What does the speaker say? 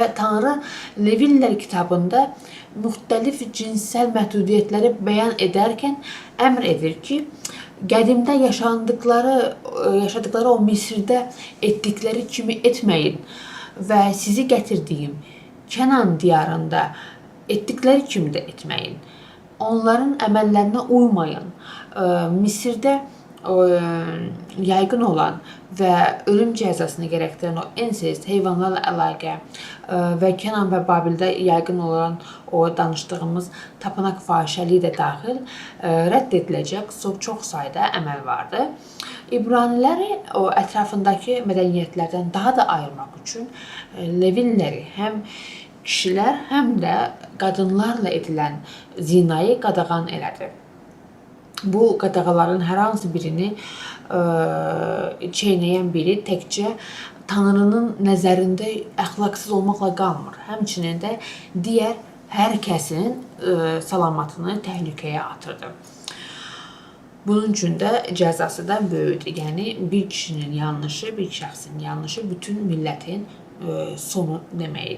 Və Tanrı Levillər kitabında müxtəlif cinsəl məhdudiyyətləri bəyan edərkən əmr edir ki, qədimdə yaşadıkları o Misirdə etdikləri kimi etməyin və sizi gətirdiyim Kənan diyarında etdikləri kimi də etməyin. Onların əməllərinə uymayın. Misirdə yayğın olan və ölüm cəzasını gərəkdirən o ensest, heyvanlarla əlaqə və Kənan və Babildə yayğın olan o danışdığımız tapınaq fahişəliyi də daxil rədd ediləcək çox sayda əməl vardı. İbraniləri o ətrafındakı mədəniyyətlərdən daha da ayırmaq üçün Levilləri həm kişilər, həm də qadınlarla edilən zinayı qadağan elədi. Bu qadağaların hər hansı birini çeynəyən biri təkcə Tanrının nəzərində əxlaqsız olmaqla qalmır. Həmçinin də digər hər kəsin salamatını təhlükəyə atırdı. Bunun üçün də cəzası da böyükdür. Yəni bir kişinin yanlışı, bir şəxsin yanlışı bütün millətin sonu deməkdir.